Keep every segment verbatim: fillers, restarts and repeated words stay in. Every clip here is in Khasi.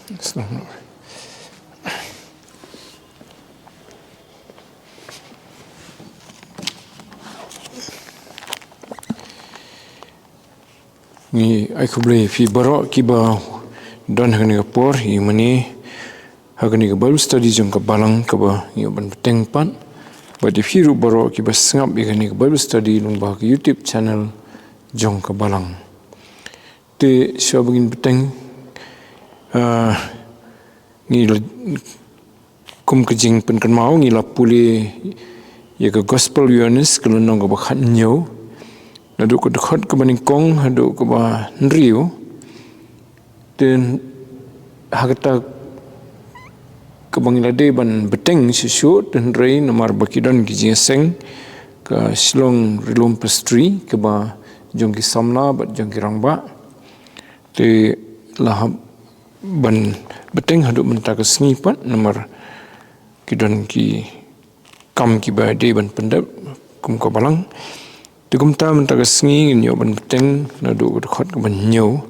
Ngi ai khublei phi baroh kiba don ha kane ka por i mane ha kane ka Bible study jong ka balang kaba ngi ban bteng pat. Bad i phi ruh baroh kiba sngap i kane ka Bible study lyngba ka YouTube channel jong ka balang. Te shuwa ba ngin bteng, ah, ngi la, kum ka jingpynkynmaw ngi la pule ïa ka Gospel Ïoannis ka lynnong kaba khathynñiew, naduh ka dkhot kaba nyngkong haduh kaba hynriew. Te ha kata kaba ngi la dei ban bteng shuh shuh, te hynrei namar ba ki don ki jingïaseng ka Shillong Rilum Presbytery kaba jong ki samla bad jong ki rangbah. Te la hap ban bteng haduh mynta ka sngi pat namar ki don ki kam kiba dei ban pyndep kum ka balang. Te kumta mynta ka sngi ngin ïoh ban bteng naduh ka dkhot kaba hynñiew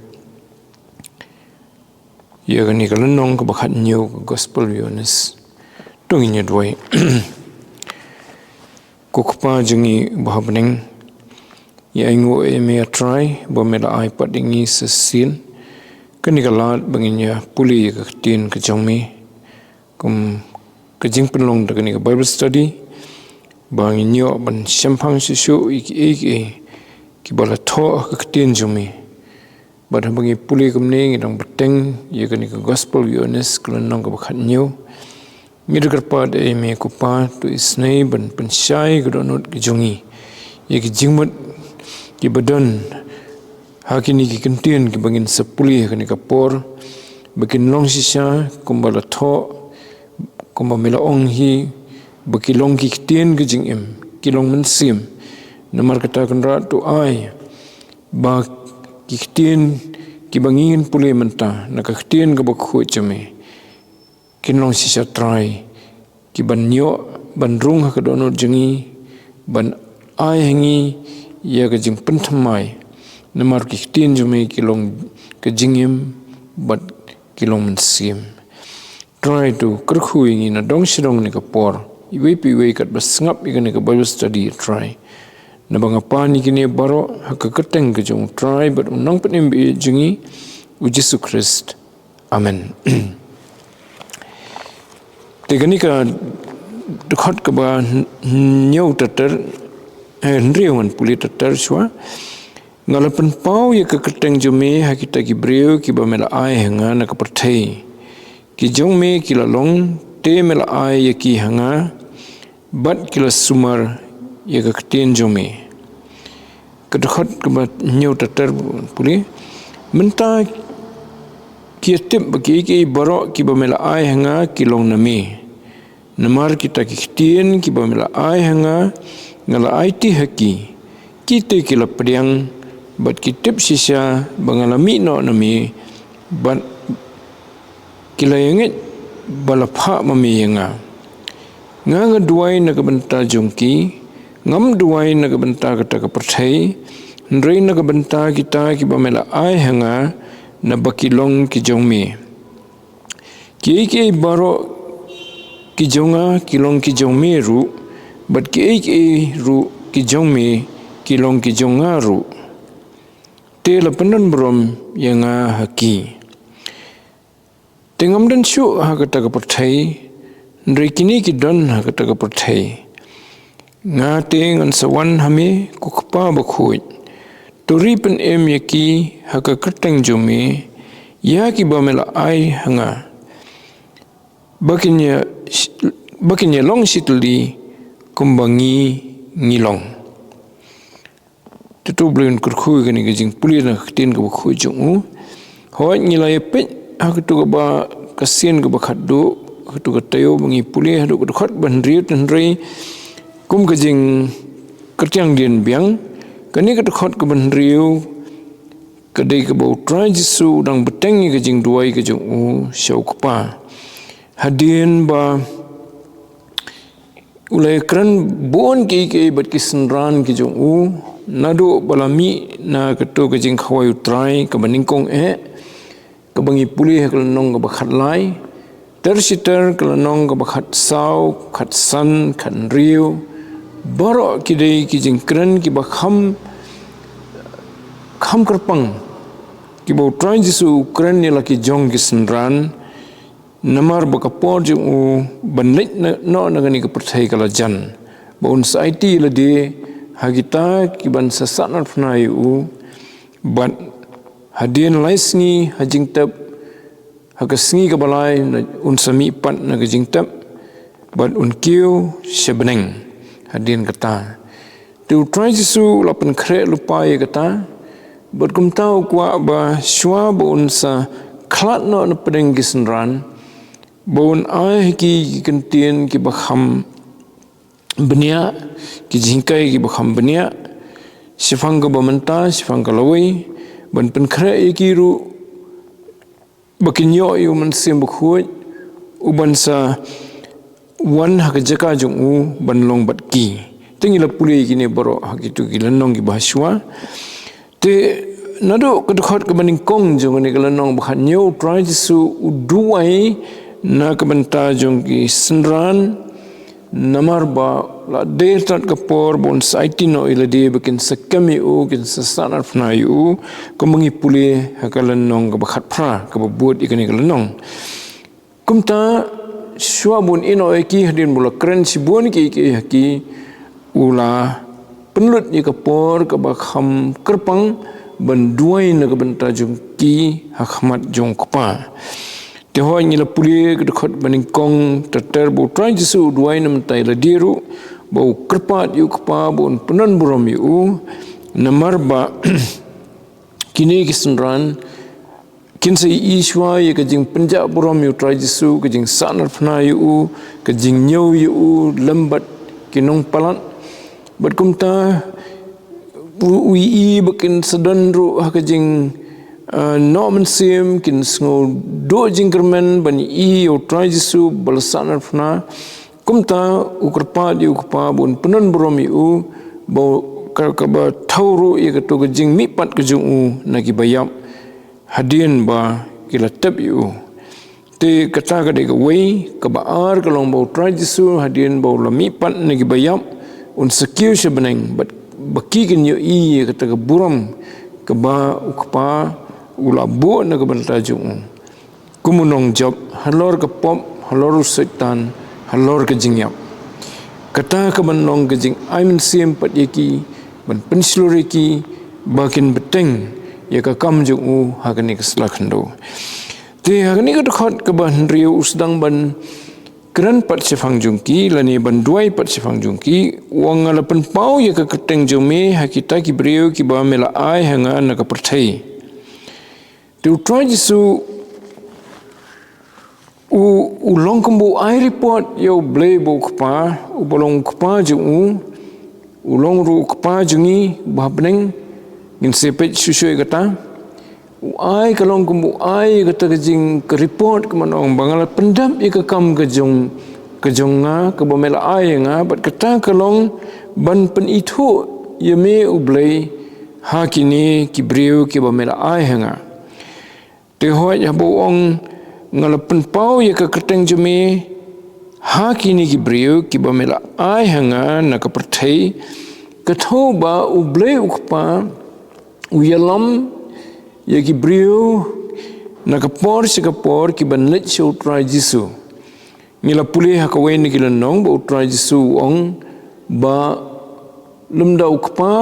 ïa kane ka lynnong kaba khathynñiew ka Gospel Ïoannis. To ngin ïa duwai. Ko Kpa jong ngi ba ha bneng, ngi ainguh ïa me A Trai ba me la ai pat ïa ngi sa shisien kane ka lad ba ngin ïa pule ïa ka ktien ka jong me kum ka jingpynlong da kane ka Bible study, ba ngin ïoh ban shemphang shuh shuh ïa kiei kiei kiba la thoh ha ka ktien jong me. Bad haba ngi pule kumne ngi dang bteng ïa kane ka Gospel Ïoannis ka lynnong kaba khathynñiew. Ngi da kyrpad ïa me ko Pa to isynei ban pynshai ka dohnud ka jong ngi ïa ki jingmut kiba don ha kine ki ktien kiba ngin sa pule ha kane ka por, ba kin long shisha kumba la thoh, kumba me la ong hi, ba ki long ki ktien ka jingim, ki long mynsiem. Namar kata Kynrad to ai ba ki ktien kiba ngin pule mynta na ka ktien kaba khuid jong me kin long shisha Trai, ki ban ïoh ban rung ha ka dohnud jong ngi, ban ai ha ngi ïa ka jingpynthymmai. Namar ki ktien jong me ki long ka jingim bad ki long mynsiem. Trai to kyrkhu ïa ngi na dong sha dong ne ka por, iwei pa iwei katba sngap ïa kane ka Bible study Trai. Naba nga pan ïa kine baroh ha ka kyrteng ka jong u Trai bad u Nongpynim ba ïeit jong ngi u Jisu Khrist. Amen. Te kane ka dkhot kaba hynñiew tater, eh, hynriew ngan pule tater shuwa. Nga la pynpaw ïa ka kyrteng jong me ha kita ki briew kiba me la ai ha nga na ka pyrthei. Ki jong me ki la long te me la ai ïa ki ha nga, bad ki la sumar ïa ka ktien jong me. Ka dkhot kaba hynñiew tater pule. Mynta ki ïa tip ba kiei kiei baroh kiba me la ai ha nga ki long na me. Namar kita ki ktien kiba me la ai ha nga, nga la aiti ha ki. Ki te ki la pdiang bad ki tip shisha ba nga la mih noh na me bad ki la ïa ngeit ba la phah ma me ïa nga. Nga nga duwai na ka bynta jong ki, ngam duwai na ka bynta kata ka pyrthei, hynrei na ka bynta kita kiba me la ai ha nga, naba ki long ki jong me. Kiei kiei baroh ki jong nga ki long ki jong me ruh, bad kiei kiei ruh ki jong me ki long ki jong nga ruh. Te la pyndon burom ïa nga ha ki. Te ngam don shuh ha kata ka pyrthei, hynrei kine ki don ha kata ka pyrthei. Nga te ngan sa wan ha me ko Kpa bakhuid. To ri pynim ïa ki ha ka kyrteng jong me, ïa kiba me la ai ha nga. Ba kin ïa, ba kin ïa long shi tylli kumba ngi ngi long. Te to U Blei un kyrkhu ïa kane ka jingpule na ka ktien kaba khuid jong u. Hooid ngi la ïa peit ha kato kaba ka sien kaba khatduh, ha kato ka taïew ba ngi pule haduh ka dkhot ba hynriew, hynrei kum ka jingkyrtiang dien biang, kane ka dkhot kaba hynriew ka dei kaba U Trai Jisu u dang bteng ïa ka jingduwai ka jong u sha u Kpa. Hadien ba u la ïakren bun kiei kiei bad ki synran ki jong u, naduh ba la mih na kato ka jingkhawai U Trai kaba nyngkong eh, kaba ngi pule ha ka lynnong kaba khatlai ter shi ter, ka lynnong kaba khatsaw, khatsan, khathynriew, baroh ki dei ki jingkren kiba kham kham kyrpang, kiba U Trai Jisu u kren ïa la ki jong ki synran, namar ba ka por jong u ban leit na, noh na kane ka pyrthei ka la jan, ba un sa aiti lade ha kita kiban sa sahnarphna ïa u. Bad hadien lai sngi ha jingtep, ha ka sngi kaba lai, na, un sa mihpat na ka jingtep, bad un kiew sha bneng hadien kata. Te U Trai Jisu u la pynkhreh lypa ïa kata, bad kumta u kwah ba shuwa ba un sa khlad noh na pdeng ki synran, ba un ai ha ki ki kyntien kiba kham bniah, ki jinghikai kiba kham bniah, shaphang kaba mynta, shaphang ka lawei, ban pynkhreh ïa ki ruh ba kin ïoh ïa U Mynsiem Bakhuid, uban sa wan ha ka jaka jong u ban long bad ki. Te ngi la pule ïa kine baroh ha kito ki lynnong kiba ha shuwa. Te naduh ka dkhot kaba nyngkong jong kane ka lynnong ba khathynñiew, U Trai Jisu u duwai na ka bynta jong ki synran, namar ba la dei tad ka por ba un sa aiti noh ïa lade ba kin sa kem ïa u, kin sa sahnarphna ïa u, kumba ngi pule ha ka lynnong kaba khatphra kaba bud ïa kane ka lynnong. Kumta, shuwa ba un ïehnoh ïa ki, hadien ba u la kren shibun kiei kiei ha ki, u la pynlut ïa ka por kaba kham kyrpang ban duwai na ka bynta jong ki ha khmat jong U Kpa. Te hooid, ngi la pule ka dkhot ba nyngkong ter ter ba U Trai Jisu u duwai na ka bynta ïa lade ruh, ba u kyrpad ïa U Kpa ba un pyndon burom ïa u, namar ba kine ki synran kin sa ïohi shuwa ïa ka jingpynjah burom ïa U Trai Jisu, ka jingsahnarphna ïa u, ka jingñiew ïa u lem bad ki nongpalat. Bad kumta u, u ïohi ba kin sa don ruh ha ka jing, ah, noh mynsiem, kin sngew duh jingkyrmen ban ïohi ïa U Trai Jisu ba la sahnarphna. Kumta u kyrpad ïa U Kpa ba un pyndon burom ïa u, ba ka, kaba thew ruh ïa kato ka jingmihpat ka jong u na kiba ïap, hadien ba ki la tep ïa u. Te kata ka dei kawei, kaba ar ka long ba U Trai Jisu hadien ba u la mihpat na kiba ïap, un sa kiew sha bneng, bad ba ki kin ïohi ïa kata ka burom kaba U Kpa u la buh na ka bynta jong u, kum u nongjop halor ka pop, halor u Soitan, halor ka jingïap. Kata ka ban long ka jingai mynsiem pat ïa ki, ban pynshlur ïa ki ba kin bteng ïa ka kam jong u ha kane ka sla khyndew. Te ha kane ka dkhot kaba hynriew u sdang ban kren pat shaphang jong ki, lane ban duwai pat shaphang jong ki, u ong, nga la pynpaw ïa ka kyrteng jong me ha kita ki briew kiba me la ai ha nga na ka pyrthei. Te U Trai Jisu u, u long kumba u ai report ïa U Blei ba U Kpa, uba long U Kpa jong u, u long ruh U Kpa jong ngi uba ha bneng, ngin sa peit shuh shuh ïa kata. U ai, ka long kumba u ai kata ka jing, ka report, ka ban ong ba nga la pyndep ïa ka kam ka jong, ka jong nga, kaba me la ai ïa nga, bad kata ka long ban pynithuh ïa me U Blei ha kine ki briew kiba me la ai ha nga. Te hooid, haba u ong, nga la pynpaw ïa ka kyrteng jong me ha kine ki briew kiba me la ai ha nga na ka pyrthei, ka thew ba U Blei U Kpa u ïalam ïa ki briew na ka por sha ka por ki ban leit sha U Trai Jisu. Ngi la pule ha kawei na ki lynnong ba U Trai Jisu u ong ba lymda U Kpa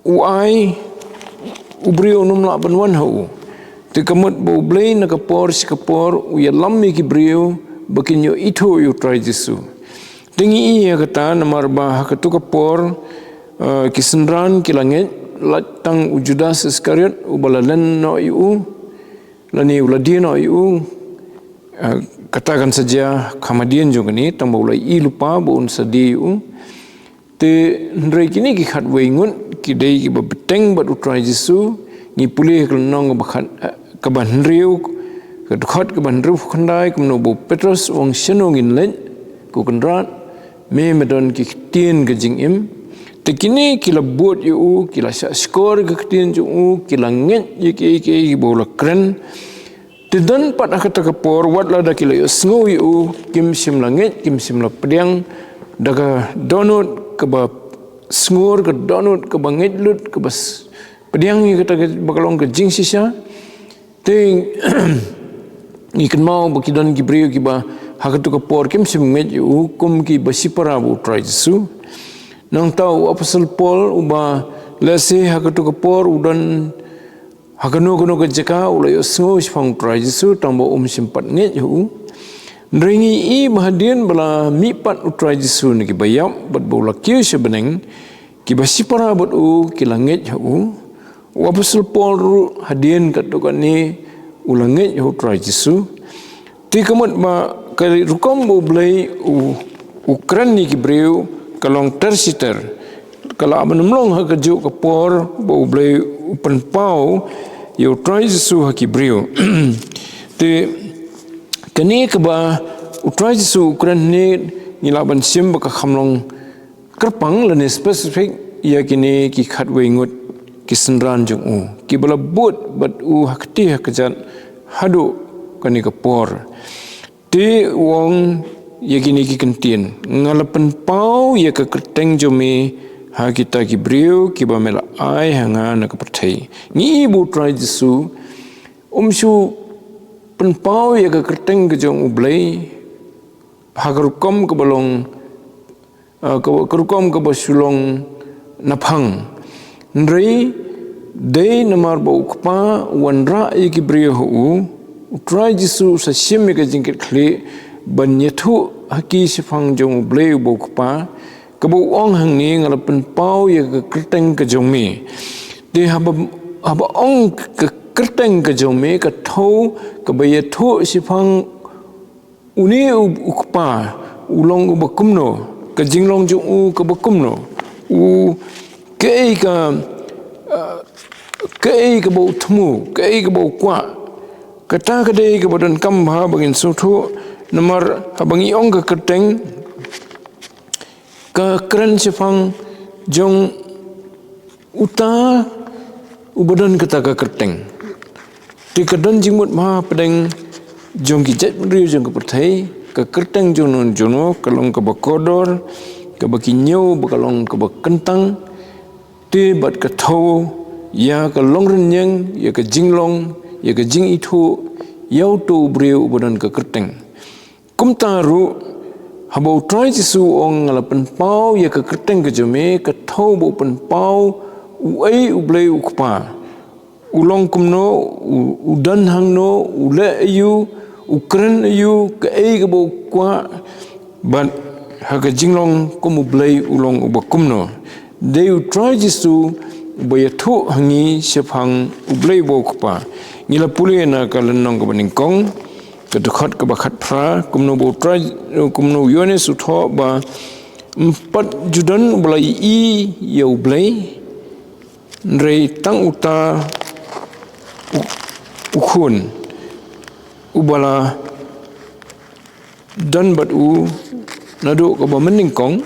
u ai, u briew un ym lah ban wan ha u. Te ka mut ba U Blei na ka por sha ka por u ïalam ïa ki briew ba kin ïoh ithuh ïa U Trai Jisu. Te ngi i ïa kata namar ba ha kato ka por, eh, ki synran ki la ngeit, lait tang u Judas Iskariot uba la len noh ïa u, lane u la die noh ïa u. Eh, kata kan sa jia kham hadien jong kane, tang ba u la ïohi lypa ba un sa die ïa u. Te hynrei kine ki khatwei ngut ki dei kiba bteng bad U Trai Jisu. Ngi pule ha ka lynnong kaba khat, eh, kaba hynriew, ka dkhot kaba hynriewphew khyndai, kumno ba u Petros u ong, shano ngin leit, ko Kynrad, me me don ki ktien ka jingim. Te kine ki la bud ïa u, ki la shah shkor ïa ka ktien jong u, ki la ngeit ïa kiei kiei ba u la kren. Te don pat ha kata ka por, wat lada ki la ïohsngew ïa u, kim shym la ngeit, kim shym la pdiang da ka dohnud kaba sngur, ka dohnud kaba ngeit lut, kaba s- pdiang ïa kata kaba ka long ka jingshisha. Te ngi kynmaw ba ki don ki briew kiba ha katu ka por kim shym ngeit ïa u kum kiba shipara bad u Trai Jisu. Nangta u Apostol Paul, uba lehse ha katu ka por u don ha kano kano ka jaka, u la ïohsngew shaphang u Trai Jisu, tangba um shym pat ngeit ïa u. Hynrei ngi i ba hadien ba la mihpat u Trai Jisu na kiba ïap bad ba u la kiew sha bneng, kiba shipara bad u ki la ngeit ha u. U Apostol Paul ruh hadien katto katne u la ngeit ha u Trai Jisu. Te ka mut ba ka rukom ba U Blei u, u kren ïa ki briew ka long ter shi ter. Ka lah ban ym long ha kajuh ka por ba U Blei u pynpaw ïa u Trai Jisu ha ki briew. Te kane kaba u Trai Jisu u kren hangne, ngi lah ban shim ba ka kham long kyrpang lane specific ïa kine ki khatwei ngut ki synran jong u, kiba la bud bad u ha kti ha kjat haduh kane ka por. Te u ong ïa kine ki kyntien: Nga la pynpaw ïa ka kyrteng jong me ha kita ki briew kiba me la ai ha nga na ka pyrthei. Ngi i ba u Trai Jisu um shu pynpaw ïa ka kyrteng ka jong U Blei ha ka rukom kaba long, ah, ka, ka rukom kaba shu long naphang. Hynrei dei namar ba u Kpa u wanrah ïa ki briew ha u, u Trai Jisu u sa shim ïa ka jingkitkhlieh ban ïathuh ha ki shaphang jong U Blei uba u Kpa, kaba u ong hangne: Nga la pynpaw ïa ka kyrteng ka jong me. Te haba, haba ong ka kyrteng ka jong me, ka thew kaba ïathuh shaphang une u, u Kpa u long uba kumno, ka jinglong jong u kaba kumno, u kaei ka, ah, kaei kaba u thmu, kaei kaba u kwah. Kata ka dei kaba donkam bha ba ngin sngewthuh, namar haba ngi ong ka kyrteng, ka kren shaphang jong uta uba don kata ka kyrteng. Te ka don jingmut bha hapdeng jong ki jaitbynriew jong ka pyrthei, ka kyrteng jong no jong no ka long kaba kordor, kaba ki ñiew ba ka long kaba kyntang. Te bad ka thew ïa ka longrynïeng, ïa ka jinglong, ïa ka jingithuh ïa uto u briew uba don ka kyrteng. Kumta ruh, haba u Trai Jisu u ong: Nga la pynpaw ïa ka kyrteng ka jong me, ka thew ba u pynpaw uei U Blei u Kpa. U long kumno, u, u don hangno, u leh aïu, u kren aïu, kaei kaba u kwah, bad ha ka jinglong kum U Blei u long uba kumno. Dei u Trai Jisu uba ïathuh ha ngi shaphang U Blei uba u Kpa. Ngi la pule na ka lynnong kaba nyngkong, ka dkhot kaba khatphra, kumno ba u Trai, kumno u Ïoannis u thoh ba ym pat ju don uba la ïohi ïa U Blei, hynrei tang uta u, u Khun, uba la don bad u naduh kaba mynnyngkong.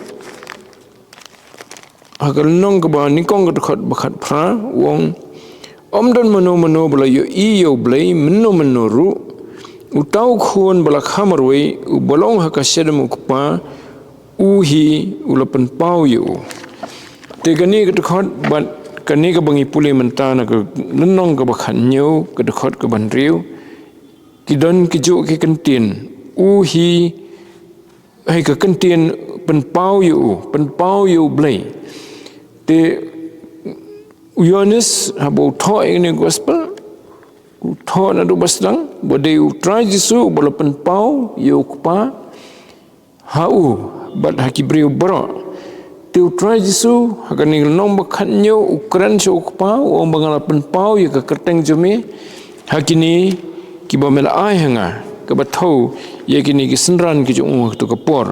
Ha ka lynnong kaba nyngkong, ka dkhot ba khatphra, u ong: Ym don mano mano ba la ïohi ïa U Blei, mynno mynno ruh. Uta u Khun ba la kha marwei, uba long ha ka shadem u Kpa, u hi u la pynpaw ïa u. Te kane ka dkhot bad kane kaba ngi pule mynta na ka lynnong kaba khathynñiew, ka dkhot kaba hynriew, ki don kijuh ki kyntien. U hi, hi ka kyntien pynpaw ïa u, pynpaw ïa U Blei. Te u Ïoannis haba u thoh ïa kane ka gospel, u thoh naduh ba sdang ba dei u Trai Jisu uba la pynpaw ïa u Kpa ha u bad ha ki briew baroh. Te u Trai Jisu ha kane ka lynnong ba khathynñiew u kren sha u Kpa, u ong ba: Nga la pynpaw ïa ka kyrteng jong me ha kine kiba me la ai ha nga, kaba thew ïa kine ki synran ki jong u ha kato ka por.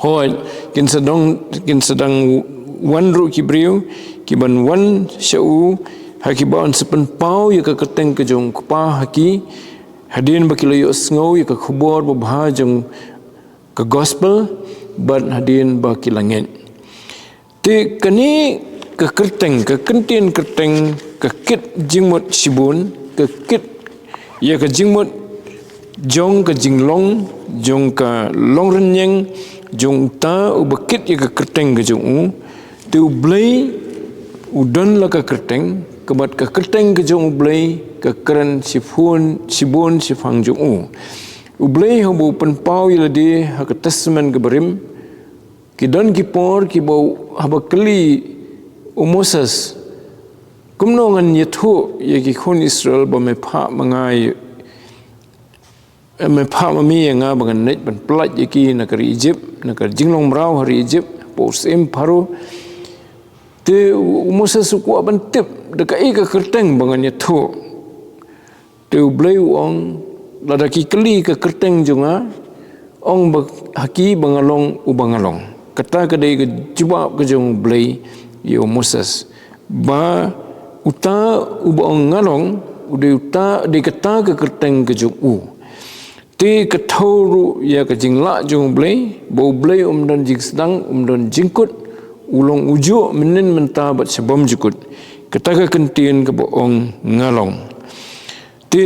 Hooid, kin sa dang, kin sa dang wan ruh ki briew kiban wan sha u, ha kiba un sa pynpaw ïa ka kyrteng ka jong u Kpa ha ki, hadien ba ki la ïohsngew ïa ka khubor babha jong ka gospel, bad hadien ba ki la ngeit. Te kane ka kyrteng, ka kyntien kyrteng, ka kit jingmut shibun, ka kit ïa ka jingmut jong ka jinglong, jong ka longrynïeng, jong uta uba kit ïa ka kyrteng ka jong u. Te U Blei u don la ka kyrteng, ka bad ka kyrteng ka jong U Blei ka kren shibun, shibun shiphang jong u. U Blei haba u pynpaw ïa lade ha ka Testament ka barim, ki don ki por kiba u, haba kylli u Moses, kumno ngan ïathuh ïa ki khun Israel ba me phah ma nga ïa, me phah ma me ïa nga ba ngan leit ban pyllait ïa ki na ka ri Egypt, na ka jinglong mraw ha ri Egypt, hapoh u syiem Pharaoh. Te u, u Moses u kwah ban tip da kaei ka kyrteng ba ngan ïathuh. Te U Blei u ong, lada ki kylli ka kyrteng jong nga, ong ba ha ki ba nga long uba nga long. Kata ka dei ka jubab ka jong U Blei ïa u Moses. Ba uta uba ong nga long, u dei uta, dei kata ka kyrteng ka jong u. Te ka thew ruh ïa ka jinglah jong U Blei, ba U Blei um don jingsdang, um don jingkut, u long ujuh mynnin mynta bad sha bymjukut. Kata ka kyntien kaba ong nga long. Te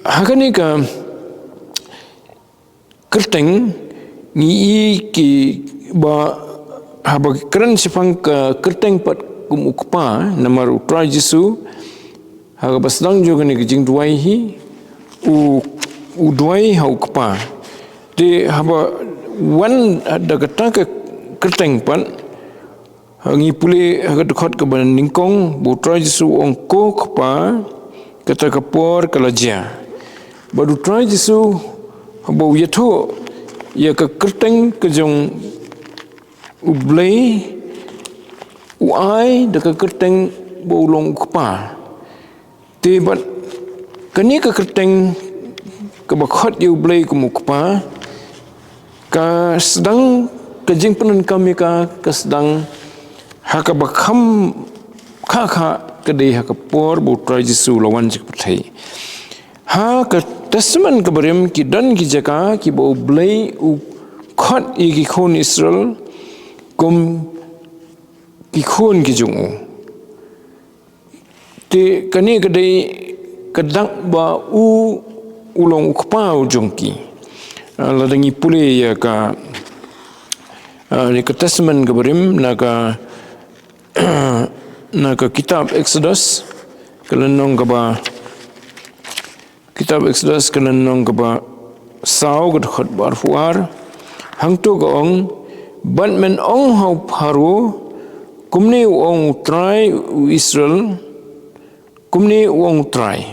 ha kane ka kyrteng ngi i ki ba haba kren shaphang ka kyrteng pat kum u Kpa, namar U Trai Jisu ha kaba sdang jong kane ka jingduwai hi, u, u duwai ha u Kpa. Te haba wan da kata ka kyrteng pat, ha ngi pule ha ka dkhot kaba nyngkong, ba U Trai Jisu u ong, ko Kpa, kata ka por ka la jia. Bad U Trai Jisu haba u ïathuh ïa ka kyrteng ka jong U Blei, u ai da ka kyrteng ba u long u Kpa. Te bad kane ka kyrteng kaba khot ïa U Blei kum u Kpa, ka sdang, ka jingpyndonkam ïa ka, ka sdang ha kaba kham kha kha, ka dei ha ka por ba U Trai Jisu u la wan sha ka pyrthei. Ha ka Testament kaba rim ki don ki jaka kiba U Blei u khot ïa ki khun Israel kum ki khun ki jong u. Te kane ka dei ka dak ba u, u long u Kpa u jong ki. Ah, lada ngi pule ïa ka, ah, ïa ka Testament kaba rim, na ka, na ka kitab Exodus, ka lynnong kaba, kitab Exodus ka lynnong kaba saw, ka dkhot ba arphew ar. Hangto ka ong, bad men ong ha u Pharaoh, kumne u ong U Trai u Israel, kumne u ong U Trai,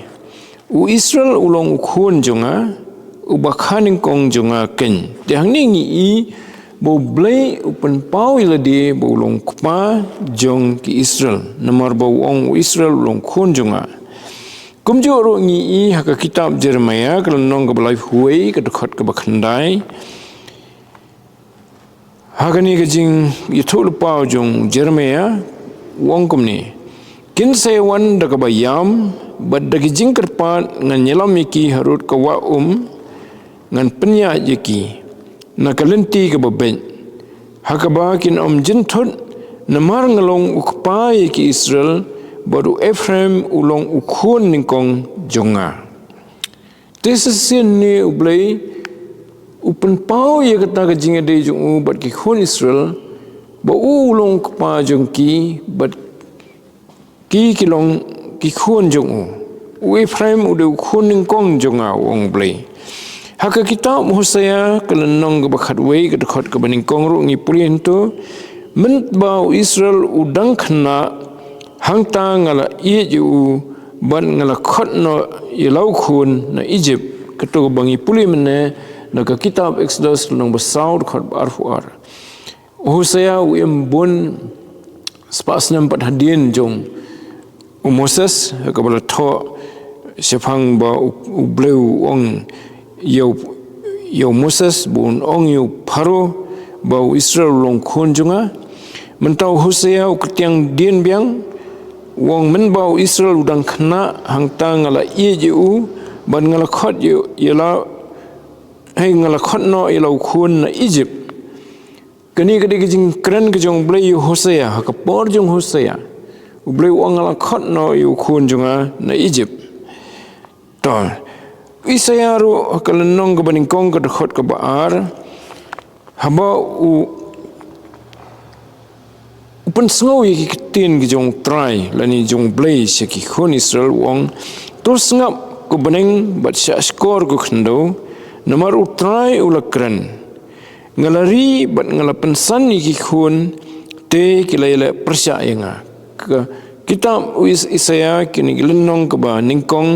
U Israel u long u khun jong nga, uba kha nyngkong jong nga keiñ. Te hangne ngi i ba U Blei u pynpaw ïa lade ba u long u Kpa jong ki Israel, namar ba u ong U Israel u long u khun jong nga. Kumjuh ruh ngi i ha ka kitab Jeremiah, ka lynnong kaba laiphew wei, ka dkhot kaba khyndai. Ha kane ka jingïathuhlypa jong u Jeremiah, u ong kumne, kin sa ïawan da kaba ïam, bad da ki jingkyrpad ngan ïalam ïa ki harud ka wah um, ngan pynïaid ïa ki na ka lynti kaba beit, ha kaba kin ym jynthut, namar nga long u Kpa ïa ki Israel, bad u Ephraim u long u khun nyngkong jong nga. Te shisien ne U Blei u pynpaw ïa kata ka jingïadei jong u bad ki khun Israel, ba u u long u Kpa jong ki, bad ki ki long ki khun jong u. U Ephraim u dei u khun nyngkong jong nga, u ong U Blei. Ha ka kitab Hosea ka lynnong kaba khatwei, ka dkhot kaba nyngkong ruh ngi pule hangto, mynba u Israel u dang khynnah, hangta nga la ïeit ïa u, bad nga la khot noh ïa la u khun na Egypt. Kato kaba ngi pule mynne na ka kitab Exodus lynnong ba saw, dkhot ba arphew ar. U Hosea u im bun spah snem pat hadien jong u Moses, ha kaba la thoh shaphang ba U, U Blei u ong ïa u, ïa u Moses, ba un ong ïa u Pharaoh ba u Israel u long khun jong nga. Mynta u Hosea u kyrtiang dien biang, u ong mynba u Israel u dang khynnah, hangta nga la ïeit ïa u, bad nga la khot ïa, ïa la, hei, nga la khot noh ïa la u khun na Egypt. Kane ka dei ka jingkren ka jong U Blei ïa u Hosea, ha ka por jong u Hosea. U Blei u ong, nga la khot noh ïa u khun jong nga na Egypt. To, Isaiah ruh ha ka lynnong kaba nyngkong ka dkhot kaba ar, haba u, u pynsngew ïa ki ktien ki jong U Trai, lane jong U Blei sha ki khun Israel u ong, to sngap ko bneng bad shahshkor ko khyndew, namar U Trai u la kren. Nga la ri bad nga la pynsan ïa ki khun, te ki la ïaleh pyrshah ïa nga. Ka kitab u Is-, Isaiah kine ki lynnong kaba nyngkong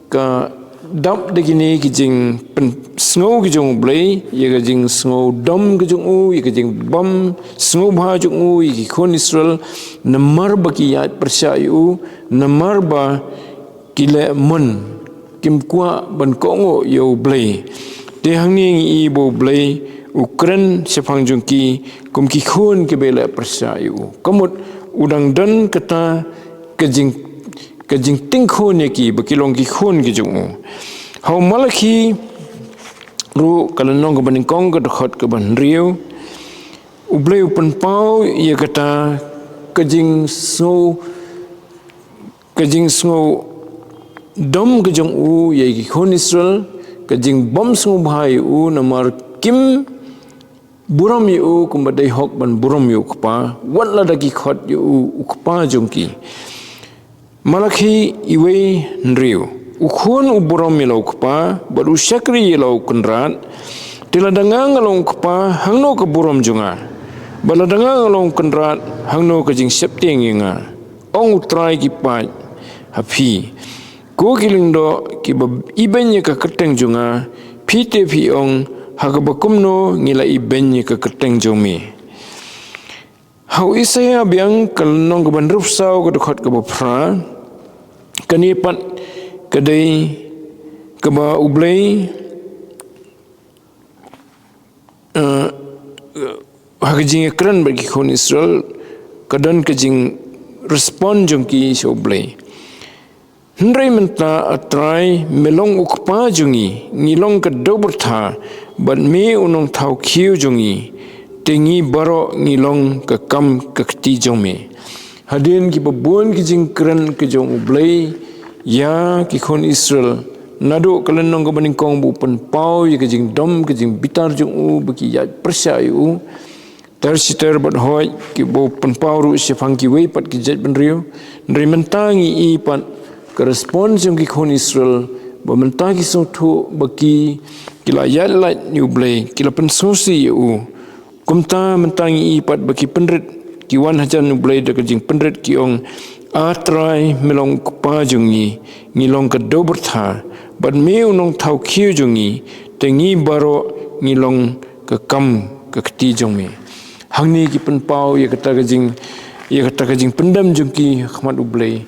ka dap da kine ki jingpynsngew ki jong U Blei, ïa ka jingsngew dom ki jong u, ïa ka jingbym sngewbha jong u ïa ki khun Israel, namar ba ki ïaid pyrshah ïa u, namar ba ki leh mon, kim kwah ban kohnguh ïa U Blei. Te hangne ngi i ba U Blei u kren shaphang jong ki kum ki khun kiba leh pyrshah ïa u. Ka mut u dang don kata ka jing, ka jingtieng khun ïa ki ba ki long ki khun ki jong u. Ha u Malakhi ruh ka lynnong kaba nyngkong ka dkhot kaba hynriew, U Blei u pynpaw ïa kata ka jingsngew, ka jingsngew dom ka jong u ïa ki khun Israel, ka jingbym sngewbha ïa u namar kim burom ïa u kumba dei hok ban burom ïa u kpa, wat lada ki khot ïa u u kpa jong ki. Malakhi uwei hynriew. U khun u burom ïa la u kpa, bad u shakri ïa la u kynrad. Te lada nga nga long u kpa, hangno ka burom jong nga? Bad lada nga nga long u kynrad, hangno ka jingsheptieng ïa nga? Ong U Trai ki paid ha phi, ko ki lyngdoh kiba ibeiñ ïa ka kyrteng jong nga, phi te phi ong, ha kaba kumno ngi la ibeiñ ïa ka kyrteng jong me. Ha u Isaiah biang ka lynnong kaba hynriewphew saw ka dkhot kaba phra, kane pat ka dei kaba U Blei, eh, ha ka jingïakren bad ki khun Israel, ka don ka jingrespond jong ki sha U Blei. Hynrei mynta, A Trai, me long u kpa jong ngi, ngi long ka dewbyrtha, bad me u nongthaw khiew jong ngi, te ngi baroh ngi long ka kam ka kti jong me. Hadien kiba bun ki jingkren ki jong U Blei ïa ki khun Israel, naduh ka lynnong kaba nyngkong ba u pynpaw ïa ka jingdom ka jingbitar jong u ba ki ïaid pyrshah ïa u, ter shi ter bad hooid kiba u pynpaw ruh shaphang kiwei pat ki jaitbynriew. Hynrei mynta ngi i pat ka response jong ki khun Israel, ba mynta ki sngewthuh ba ki, ki la ïaid lait ïa U Blei, ki la pynsngewsih ïa u. Kumta mynta ngi i pat ba ki pynrit, ki wan hajan U Blei da ka jingpynrit, ki ong, A Trai, me long u kpa jong ngi, ngi long ka dewbyrtha, bad me u nongthaw khiew jong ngi, te ngi baroh ngi long ka kam ka kti jong me. Hangne ki pynpaw ïa kata ka jing, ïa kata ka jingpyndem jong ki ha khmat U Blei,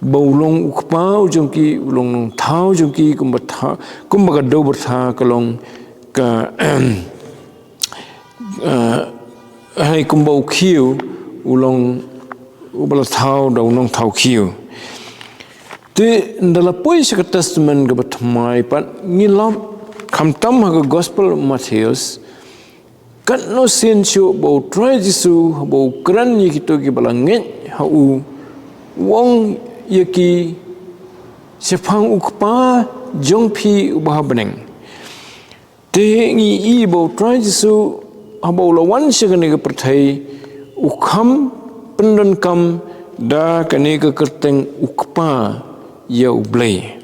ba u long u kpa u jong ki, u long nongthaw jong ki, kumba tha, kumba ka dewbyrtha ka long ka, eh, hai kumba u khiew u long uba la thaw da u nongthaw khiew. Te ynda la poi sha ka Testament kaba thymmai pat, ngi lap khamtam ha ka Gospel Mathaios, katno sien shuh ba U Trai Jisu, ba u kren ïa kito kiba la ngeit ha u, u ong ïa ki, shaphang u Kpa jong phi uba ha bneng. Te ngi i ba U Trai Jisu, haba u la wan sha kane ka pyrthei, u kham pyndonkam da kane ka kyrteng u Kpa ïa U Blei.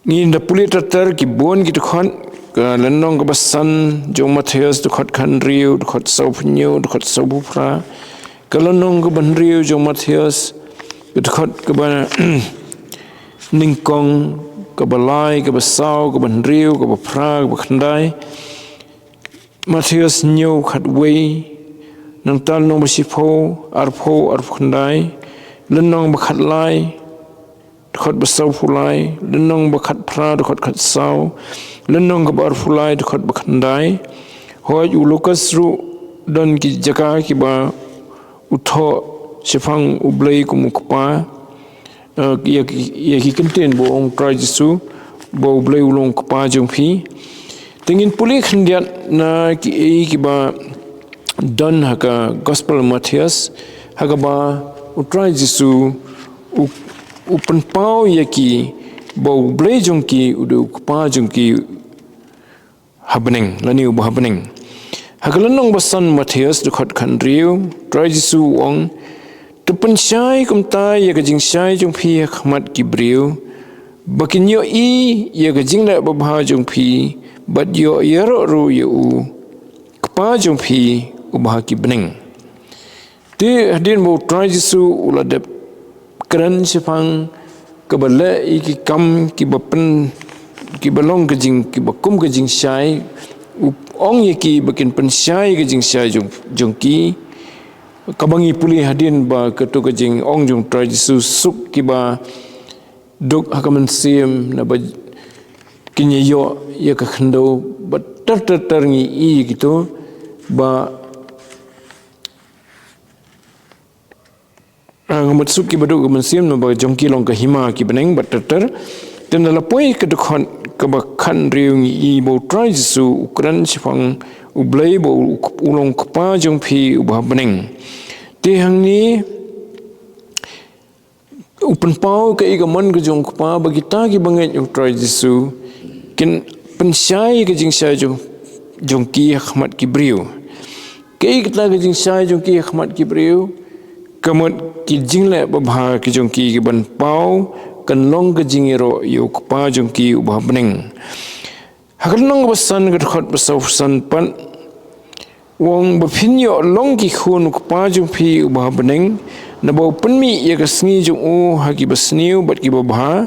Ngin da pule ter ter ki bun ki dkhot, ka lynnong kaba san jong Mathaios, dkhot khathynriew, dkhot sawphew hynñiew, dkhot sawphew phra. Ka lynnong kaba hynriew jong Mathaios, ka dkhot kaba nyngkong, kaba lai, kaba saw, kaba hynriew, kaba phra, kaba khyndai. Mathaios hynñiew khatwei, nangta lynnong ba shiphew, arphew, arphew khyndai, lynnong ba khatlai, dkhot ba sawphew lai, lynnong ba khatphra, dkhot khatsaw, lynnong kaba arphew lai, dkhot ba khyndai. Hooid, u Lukas ruh don ki jaka kiba u thoh shaphang U Blei kum u Kpa, eh, ïa ki, ïa ki kyntien ba u ong Trai Jisu, ba U Blei u long Kpa jong phi. Te ngin pule khyndiat na kiei kiba don ha ka Gospel Mathaios, ha kaba u Trai Jisu u, u pynpaw ïa ki ba u Blei jong ki u dei u Kpa jong ki ha bneng, lane uba ha bneng. Ha ka lynnong ba san Mathaios dkhot khathynriew, Trai Jisu u ong, to pynshai kumta ïa ka jingshai jong phi ha khmat ki briew, ba kin ïohi ïa ka jingleh babha jong phi, bad ïoh ïaroh ruh ïa u Kpa jong phi uba ha ki bneng. Te hadien ba u Trai Jisu u la dep kren shaphang kaba leh ïa ki kam kiba pyn, kiba long ka jing, kiba kum ka jingshai, u ong ïa ki ba kin pynshai ka jingshai jong, jong ki. Kaba ngi pule hadien ba kato ka jingong jong u Trai Jisu, suk kiba duk ha ka mynsiem, naba kin ïa ïoh ïa ka khyndew, ba ter ter ter ngi i kito, ba Ah, nga mut suk kiba duk ka mynsiem, naba jong ki long ka hima ki bneng, bad ter ter. Te na la poi ka dkhot kaba khathynriew ngi i ba u Trai Jisu u kren shaphang u Blei ba u, u long Kpa jong phi uba ha bneng. Te hangne u pynpaw kaei ka mon ka jong u Kpa ba kita kiba ngeit ïa u Trai Jisu kin pynshai ka jingshai jong, jong ki ha khmat ki briew. Kaei kata ka jingshai jong ki ha khmat ki briew? Ka mut ki jingleh babha ki jong ki kiban paw kan long ka jingïaroh ïa u Kpa jong ki uba ha bneng. Ha ka lynnong kaba san ka dkhot ba sawphew san pat, u ong, ba phin ïoh long ki khun u Kpa jong phi uba ha bneng, naba u pynmih ïa ka sngi jong u ha kiba sniew bad kiba bha,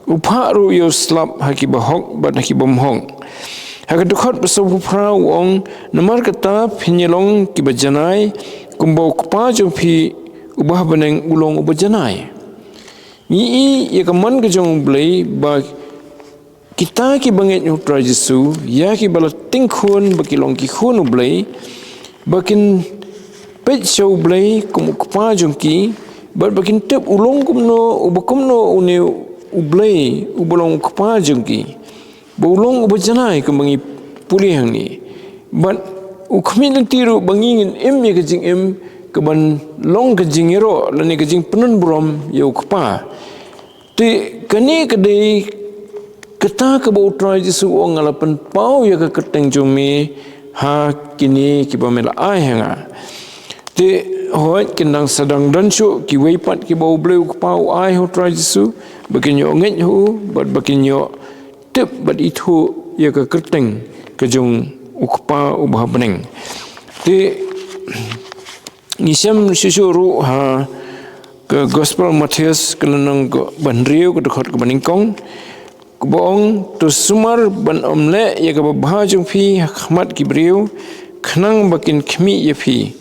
u phah ruh ïa u slap ha kiba hok bad ha ki bym hok. Ha ka dkhot ba sawphew phra u ong, namar kata phin ïa long kiba janai, kumba u Kpa jong phi uba ha bneng u long uba janai. Ngi i ïa ka mon ka jong u Blei ba kita kiba ngeit ïa u Trai Jisu, ïa kiba la tyngkhun ba ki long ki khun u Blei, ba kin peit sha u Blei kum u Kpa jong ki, bad ba kin tip u long kumno, uba kumno une u Blei, uba long u Kpa jong ki. Ba u long uba janai kumba ngi pule hangne. Bad u khmih lynti ruh ba ngi ngin im ïa ka jingim kaban long ka jingïaroh lane ka jingpynbun burom ïa u Kpa. Te kane ka dei kata kaba u Trai Jisu u ong, nga la pynpaw ïa ka kyrteng jong me ha kine kiba me la ai ha nga. Te hooid, kin dang sa dang don shuh kiwei pat kiba u Blei u Kpa u ai ha u Trai Jisu ba kin ïoh ngeit ha u bad ba kin ïoh tip bad ithuh ïa ka kyrteng ka jong u Kpa uba ha bneng. Te ngi shem shuh shuh ruh ha ka Gospel Mathaios ka lynnong kaba hynriew ka dkhot kaba nyngkong, kaba ong, to sumar ban ym leh ïa kaba bha jong phi ha khmat ki briew, khnang ba kin khmih ïa phi.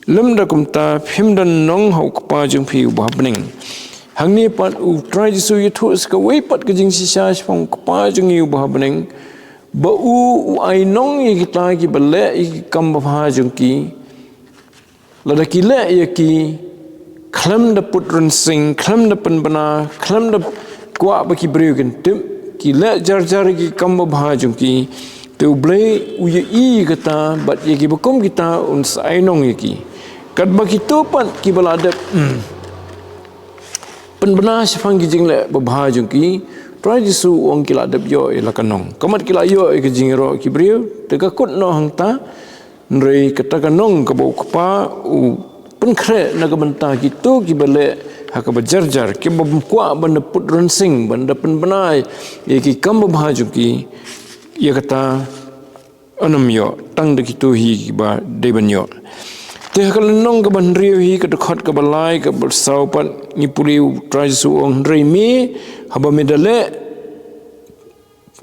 Lymda kumta phim don nong ha u Kpa jong phi uba ha bneng. Hangne pat u Trai Jisu u ïathuh sa kawei pat ka jingshisha shaphang u Kpa jong ngi uba ha bneng, ba u, u ai nong ïa kita kiba leh ïa ki kam babha jong ki. Lada ki leh ïa ki khlem da put rynsiang, khlem da pynbna, khlem da kwah ba ki briew kin tip, ki leh jar jar ïa ki kam babha jong ki, te u Blei u ïohi ïa kata, bad ïa kiba kum kita un sa ai nong ïa ki. Katba kito pat kiba la dep, hmm, pynbna shaphang ki jingleh babha jong ki, Trai Jisu u ong ki la dep ïoh ïa la ka nong. Ka mut ki la ïoh ïa ka jingïaroh ki briew, te ka kut noh hangta, hynrei kata ka nong kaba u Kpa u pynkhreh na ka bynta kito kiba leh ha kaba jar jar, kiba bym kwah ban da put rynsiang, ban da pynbna ïa ki kam babha jong ki, ïa kata yn ym ïoh, tang da kito hi kiba dei ban ïoh. Te ha ka lynnong kaba hynriew hi, ka dkhot kaba lai, kaba saw pat, ngi pule u Trai Jisu u ong, hynrei me, haba me da leh,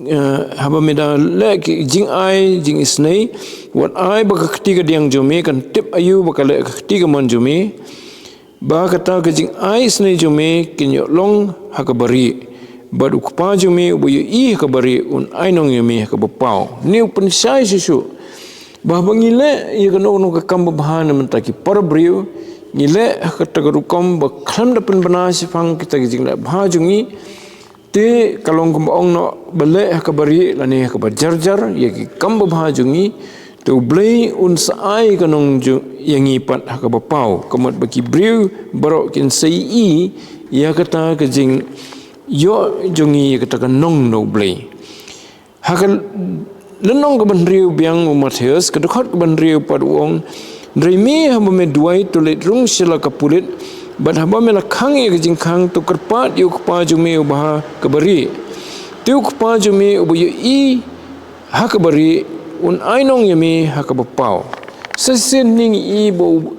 eh, haba me da leh ki jingai jingisynei, wat ai ba ka kti kadiang jong me kan tip aïu ba ka leh ka kti kamon jong me, ba kata ka jingai isynei jong me kin ïoh long ha kaba rieh, bad u Kpa jong me uba ïohi ha kaba rieh un ai nong ïa me ha kaba paw. Une u pynshai shuh shuh ba haba ngi leh ïa kano kano ka kam babha na ka bynta ki para briew, ngi leh ha kata ka rukom ba khlem da pynbna shaphang kita ki jingleh babha jong ngi, te ka long kumba ong noh, ba leh ha kaba rieh lane ha kaba jar jar ïa ki kam babha jong ngi, Te U Blei un sa ai ka nong jong ïa ngi pat ha kaba paw, ka mut ba ki briew baroh kin sa ïohi ïa kata ka jingïoh jong ngi ïa kata ka nong na U Blei. Ha ka lynnong kaba hynriew biang u Mathaios, ka dkhot kaba hynriew pat u ong, hynrei me haba me duwai to leit rung sha la ka pulit, bad haba me la khang ïa ka jingkhang to kyrpad ïa u Kpa jong me uba ha kaba rieh. Te u Kpa jong me uba ïohi ha kaba rieh un ai nong ïa me ha kaba paw. Sa shisien ngi i ba u,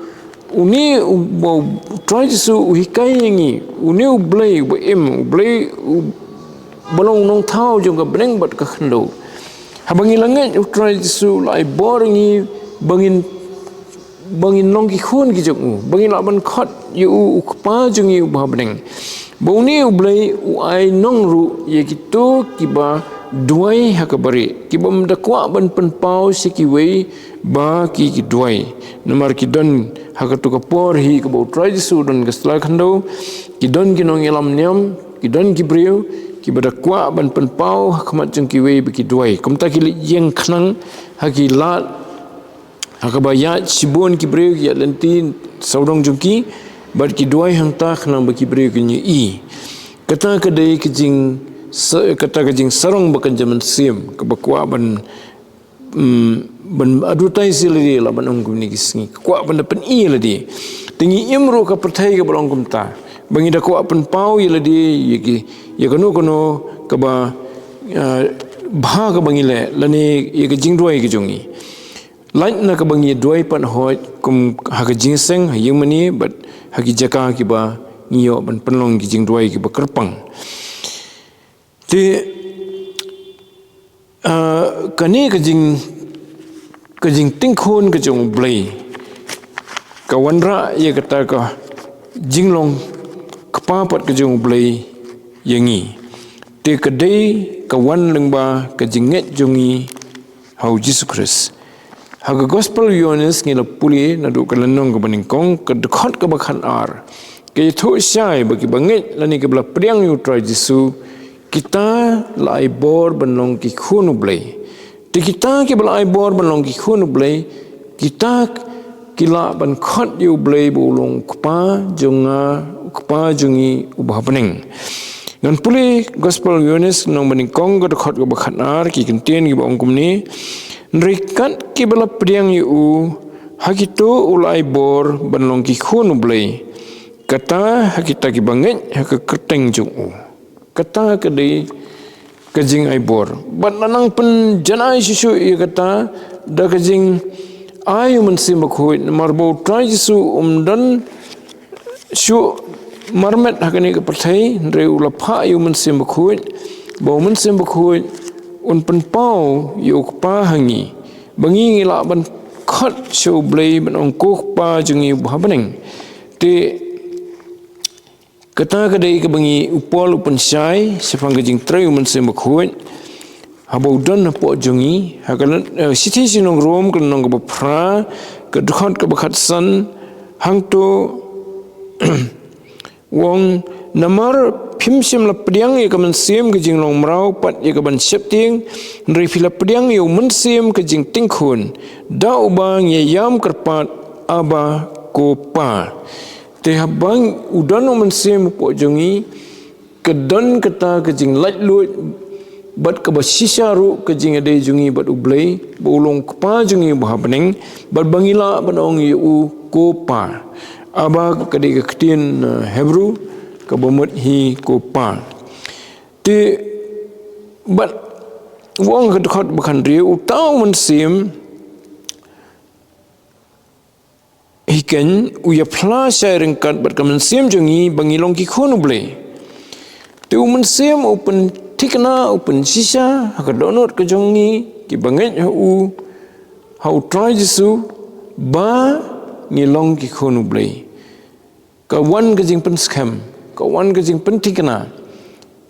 une uba U Trai Jisu u hikai ïa ngi, une U Blei uba im, U Blei u ba long nongthaw jong ka bneng bad ka khyndew. Haba ngi la ngeit U Trai Jisu u la ai bor ïa ngi ba ngin, ba ngin long ki khun ki jong u, ba ngin lah ban khot ïa u, u Kpa jong ngi uba ha bneng. Ba une U Blei u ai nong ruh ïa kito kiba duwai ha kaba rieh, kiba ym da kwah ban pynpaw sha kiwei ba ki, ki duwai. Namar ki don ha kato ka por hi kaba U Trai Jisu u don ka sla khyndew, ki don ki nongïalam niam, ki don ki briew kiba da kwah ban pynpaw ha khmat jong kiwei ba ki duwai. Kumta ki leit ïeng khnang ha ki lad ha kaba ïaid shibun ki briew, ki ïaid lynti sawdong jong ki, bad ki duwai hangta khnang ba ki briew kin ïohi. Kata ka dei ka jing sa-, kata ka jingsarong ba kynja mynsiem kaba kwah ban, mm, ban advertise ïa lade, lah ban ong kumne ki sngi, ka kwah ban da pyni ïa lade. Te ngi im ruh ka pyrthei kaba long kumta, ba ngi da kwah pynpaw ïa lade ïa ki, ïa kano kano kaba, ah, bha kaba ngi leh, lane ïa ka jingduwai ka jong ngi. Lait na kaba ngi duwai pat hooid, kum ha ka jingïaseng ha ïingmane bad ha ki jaka kiba ngi ïoh ban pynlong ki jingduwai kiba kyrpang. Te, ah, kane ka jing, ka jingtieng khun ka jong U Blei ka wanrah ïa kata ka jinglong kpa pat ka jong U Blei ïa ngi. Te ka dei ka wan lyngba ka jingngeit jong ngi ha U Jisu Khrist. Ha ka Gospel u Ïoannis ngi la pule naduh ka lynnong kaba nyngkong, ka dkhot kaba khatar, ka ïathuh shai ba kiba ngeit lane kiba la pdiang ïa U Trai Jisu, kita la ai bor ban long ki khun U Blei. Te kita kiba la ai bor ban long ki khun U Blei, kita ki lah ban khot ïa U Blei ba u long U Kpa jong nga, U Kpa jong ngi uba ha bneng. Ngan pule Gospel Ïoannis lynnong ba nyngkong, ka dkhot kaba khatar, ki kyntien kiba ong kumne: Hynrei kat kiba la pdiang ïa u, ha kito u la ai bor ban long ki khun U Blei, kata ha kita kiba ngeit ha ka kyrteng jong u. Kata ka dei ka jingai bor. Bad la nang pynjanai shuh shuh ïa kata da ka jingai U Mynsiem Bakhuid, namar ba U Trai Jisu um don shuh marmet ha kane ka pyrthei, hynrei u la phah ïa U Mynsiem Bakhuid, ba U Mynsiem Bakhuid un pynpaw ïa U Kpa ha ngi, ba ngi ngi lah ban khot sha U Blei ban ong, Ko Kpa jong ngi uba ha bneng. Te kata ka dei kaba ngi, u Paul u pynshai shaphang ka jingtrei U Mynsiem Bakhuid haba u don hapoh jong ngi, ha ka lyn-, eh, Shithi sha ki nong Rom, ka lynnong kaba phra, ka dkhot kaba khatsan, hangto u ong: Namar phim shym la pdiang ïa ka mynsiem ka jinglong mraw, pat ïa ka ban sheptieng, hynrei phi la pdiang ïa U Mynsiem ka jingtieng khun, da uba ngi ïam kyrpad, Abba, Ko Pa. Te haba u don U Mynsiem hapoh jong ngi, ka don kata ka jinglaitluid bad kaba shisha ruh ka jingïadei jong ngi bad U Blei, ba u long U Kpa jong ngi uba ha bneng, bad ba ngi lah ban ong ïa u, Ko Pa. Abba ka dei ka ktien, eh, Hebru kaba mut hi Ko Pa. Te bad u ong ha ka dkhot ba khathynriew, uta U Mynsiem hi keiñ u ïaphla shai ryngkat bad ka mynsiem jong ngi ba ngi long ki khun U Blei. Te U Mynsiem u pynthikna, u pynshisha ha ka dohnud ka jong ngi kiba ngeit ha u, ha U Trai Jisu, ba ngi long ki khun U Blei. Ka wan ka jingpynskhem, ka wan ka jingpynthikna.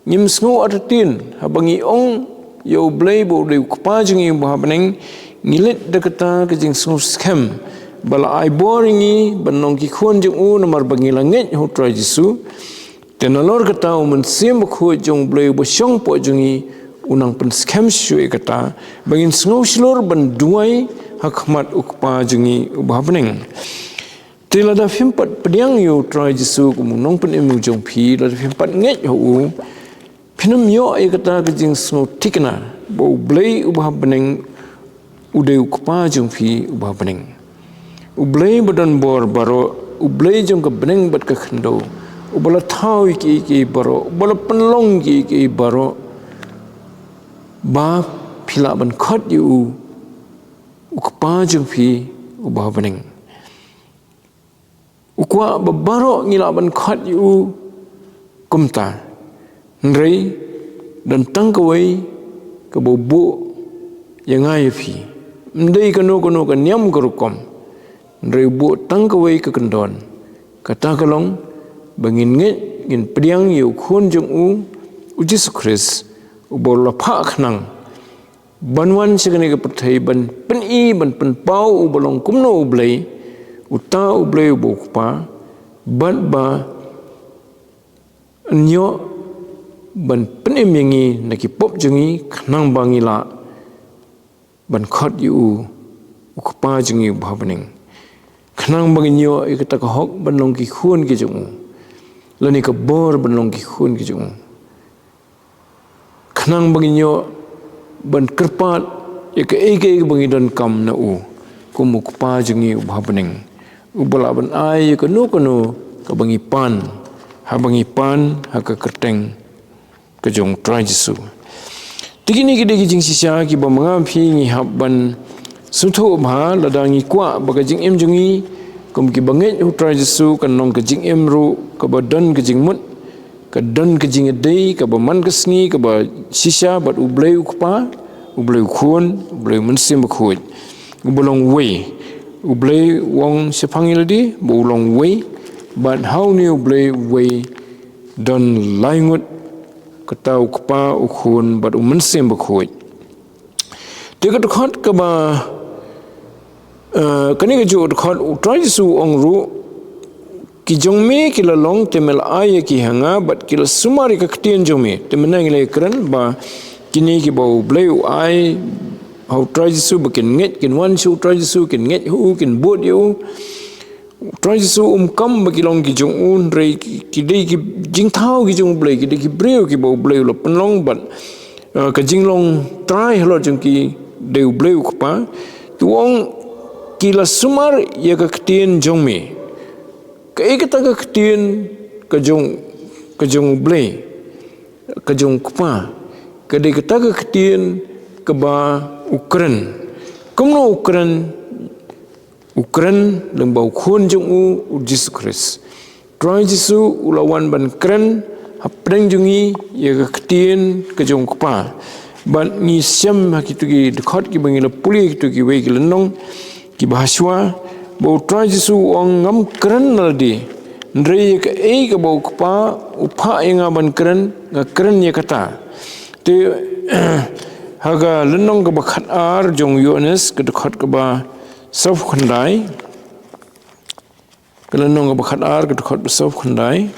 Ngim sngew artatien haba ngi ong ïa U Blei ba u dei U Kpa jong ngi uba ha bneng, ngi leit da kata ka jingsngewskhem ba la ai bor ïa ngi ban long ki khun jong u, namar ba ngi la ngeit ha U Trai Jisu. Te nalor kata U Mynsiem Bakhuid jong U Blei uba shong hapoh jong ngi u nang pynskhem shuh ïa kata, ba ngin sngew shlur ban duwai ha khmat U Kpa jong ngi uba ha bneng. Te lada phim pat pdiang ïa U Trai Jisu kum U Nongpynim jong phi, lada phim pat ngeit ha u, phin ym ïoh ïa kata ka jingsngewthikna ba U Blei uba ha bneng u dei U Kpa jong phi uba ha bneng. U Blei ba don bor baroh, U Blei jong ka bneng bad ka khyndew, uba la thaw ïa kiei kiei baroh, uba la pynlong ïa kiei kiei baroh, ba phi lah ban khot ïa u, U Kpa jong phi uba ha bneng. U kwah ba baroh ngi lah ban khot ïa u kumta. Hynrei don tang kawei kaba u buh ïa nga ïa phi. Ym dei kano kano ka niam ka rukom. Hynrei u buh tang kawei ka kyndon. Kata ka long ba ngin ngeit, ngin pdiang ïa U Khun jong u, U Jisu Khrist, uba u la phah khnang ban wan sha kane ka pyrthei, ban pyni, ban pynpaw uba long kumno U Blei, uta U Blei uba U Kpa, bad ba un ïoh ban pynim ïa ngi na ki pop jong ngi, khnang ba ngi lah ban khot ïa u, U Kpa jong ngi uba ha bneng. Khnang ba ngin ïoh ïa kata ka hok ban long ki khun ki jong u, lane ka bor ban long ki khun ki jong u. Khnang ba ngin ïoh ban kyrpad ïa kaei kaei ba ngi donkam na u, kum U Kpa jong ngi uba ha bneng, uba lah ban ai ïa kano kano kaba ngi pan, haba ngi pan ha ka kyrteng ka jong U Trai Jisu. Te kine ki dei ki jingshisha kiba ma nga phi ngi hap ban sngewthuh bha, lada ngi kwah ba ka jingim jong ngi kum kiba ngeit ha U Trai Jisu kan long ka jingim ruh kaba don ka jingmut, ka don ka jingïadei kaba man ka sngi, kaba shisha bad U Blei U Kpa, U Blei U Khun, U Blei U Mynsiem Bakhuid. Uba long uwei. U Blei u ong shaphang ïa lade ba u long uwei, bad ha une U Blei uwei don lai ngut, kata U Kpa, U Khun bad U Mynsiem Bakhuid. Te ka dkhot kaba, eh, kane kajuh ka dkhot U Trai Jisu u ong ruh, ki jong me ki la long, te me la ai ïa ki ha nga, bad ki la sumar ïa ka ktien jong me. Te mynne ngi la ïakren ba kine kiba U Blei u ai ha U Trai Jisu ba kin ngeit, kin wan sha U Trai Jisu, kin ngeit ha u, kin bud ïa u. U Trai Jisu um kam ba ki long ki jong u, hynrei ki, ki dei ki jingthaw ki jong U Blei, ki dei ki briew kiba U Blei u la pynlong bad, eh, ka jinglong trai halor jong ki dei U Blei U Kpa. Te u ong ki la sumar ïa ka ktien jong me. Kaei kata ka ktien ka jong, ka jong U Blei, ka jong U Kpa? Ka dei kata ka ktien kaba u kren. Kumno u kren? U kren lyngba U Khun jong u, U Jisu Khrist. Trai Jisu u la wan ban kren hapdeng jong ngi ïa ka ktien ka jong U Kpa. Bad ngi shem ha kito ki dkhot kiba ngi la pule, kito kiwei ki lynnong kiba hashwa, ba U Trai Jisu u ong, ngam kren na lade, hynrei ïa kaei kaba U Kpa u phah ïa nga ban kren, nga kren ïa kata. Te ha ka lynnong kaba khatar jong u Ïoannis, ka dkhot kaba sawphew khyndai. Ka lynnong kaba khatar, ka dkhot ba sawphew khyndai.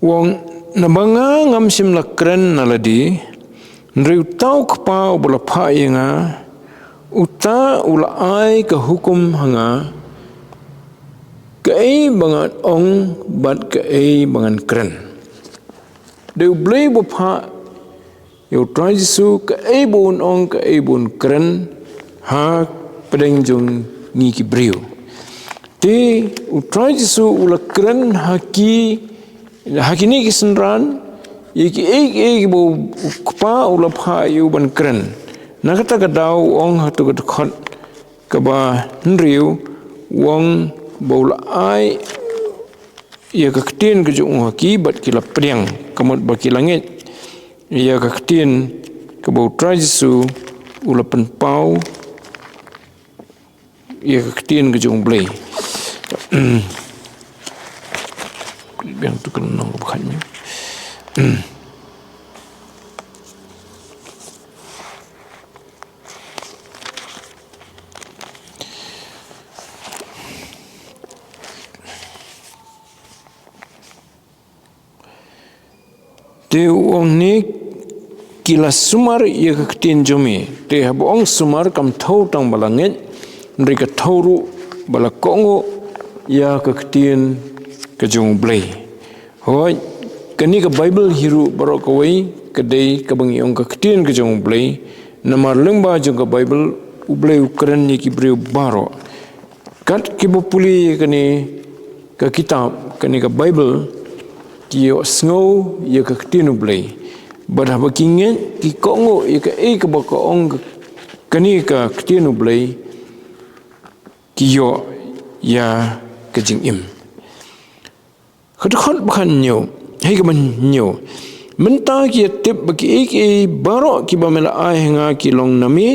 U ong, naba nga ngam shym la kren na lade, hynrei uta U Kpa uba la phah ïa nga, uta u la ai ka hukum ha nga, kaei ba ngan ong bad kaei ba ngan kren. Dei U Blei uba phah ïa U Trai Jisu kaei ba un ong, kaei ba un kren hapdeng jong ngi ki briew. Te U Trai Jisu u la kren ha ki, ha kine ki synran, ïa kiei kiei kiba U Kpa u la phah ïa u ban kren. Na kata ka daw u ong ha kato ka dkhot kaba hynriew, u ong ba u la ai ïa ka ktien ka jong u ha ki bad ki la pdiang, ka mut ba ki la ngeit ïa ka ktien kaba U Trai Jisu u la pynpaw, ïa ka ktien ka jong U Blei. Yang tu kena nong bukan ni. Te u ong ne, ki la sumar ïa ka ktien jong me. Te haba ong sumar kam thew tang ba la ngeit, hynrei ka thew ruh ba la kohnguh ïa ka ktien ka jong U Blei. Hooid, kane ka Baibl hi ruh baroh kawei ka dei kaba ngi ong ka ktien ka jong U Blei. Namar lyngba jong ka Baibl U Blei u kren ïa ki briew baroh. Kat kiba pule ïa kane ka kitab, kane ka Baibl, ki ïohsngew ïa ka ktien U Blei. Bad haba ki ngeit, ki kohnguh ïa kaei kaba ka ong ka, kane ka ktien U Blei, ki ïoh ïa ka jingim. Ka dkhot ba khathynñiew, hei, kaba hynñiew. Mynta ki ïa tip ba kiei kiei baroh kiba me la ai ha nga ki long na me.